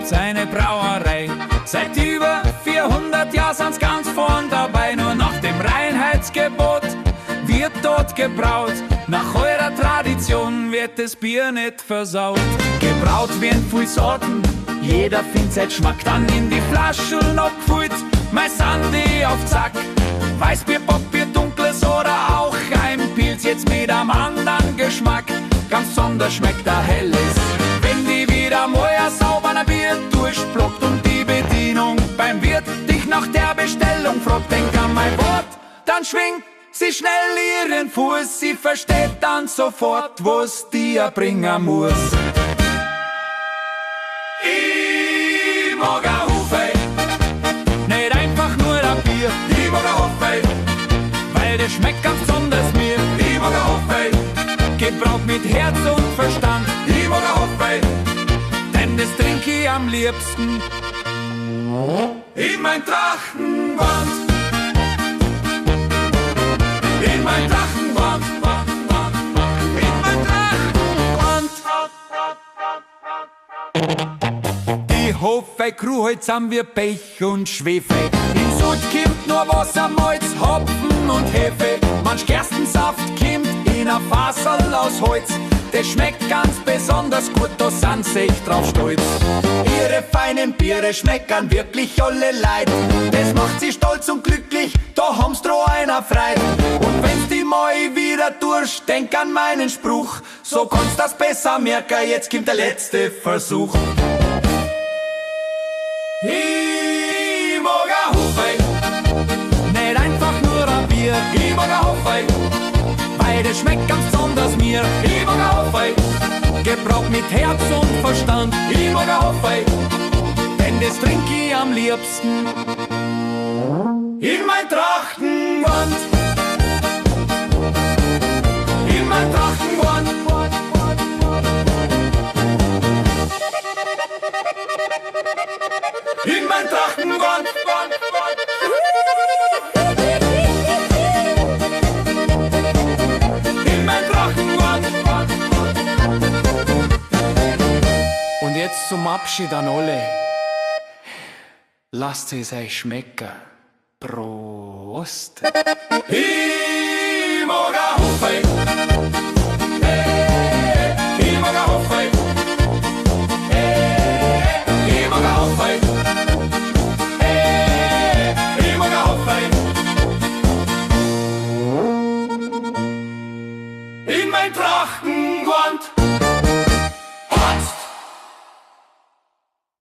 gibt's eine Brauerei. Seit über 400 Jahren sind's ganz vorn dabei. Nur nach dem Reinheitsgebot wird dort gebraut. Nach eurer Tradition wird das Bier nicht versaut. Gebraut werden viel Sorten, jeder findet sein Geschmack. Dann in die Flaschen abgefüllt, mei sind die auf Zack. Weißbier, Bockbier, dunkles oder auch ein Pilz, jetzt mit einem anderen Geschmack. Ganz besonders schmeckt der Helles. Wenn die wieder mal ein sauberer Bier durchblockt und die Bedienung beim Wirt dich nach der Bestellung fragt, denk an mein Wort, dann schwingt sie schnell ihren Fuß, sie versteht dann sofort, was dir bringen muss. Ich mag a Hofei, nicht einfach nur ein Bier. Ich mag a Hofei, weil das schmeckt ganz besonders mir. Ich mag a Hofei, gebraut mit Herz und Verstand. Ich mag a Hofei, denn das trink ich am liebsten in mein Trachtenwand. In mein Trachtenwand, in mein Trachtenwand. Die Hofei-Crew, heut sind wir Pech und Schwefel. Im Sud kommt nur Wasser, Malz, Hopfen und Hefe. Manch Gerstensaft kommt in ein Faserl aus Holz. Das schmeckt ganz besonders gut, da sind sie echt drauf stolz. Ihre feinen Biere schmecken wirklich alle Leid. Das macht sie stolz und glücklich, da haben's dro einer frei. Und wenn's die mal wieder durch, denk an meinen Spruch. So kannst das besser merken, jetzt kommt der letzte Versuch. Ich mag a Hofei, nicht einfach nur ein Bier. Ich mag a Hofei, weil das schmeckt ganz besonders mir. Ich mag a Hofei, gebraut mit Herz und Verstand. Ich mag a Hofei, denn das trink ich am liebsten in mein Trachtenwand. In mein Trachtenwand. In mein Trachtenwand. In mein Trachtenwand. Und jetzt zum Abschied an alle. Lasst es euch schmecken. Prost! Ich mag a Hofei. Ich mag a Hofei. Ich mag a Hofei. Ich mag a Hofei. In mein Trachtenwand.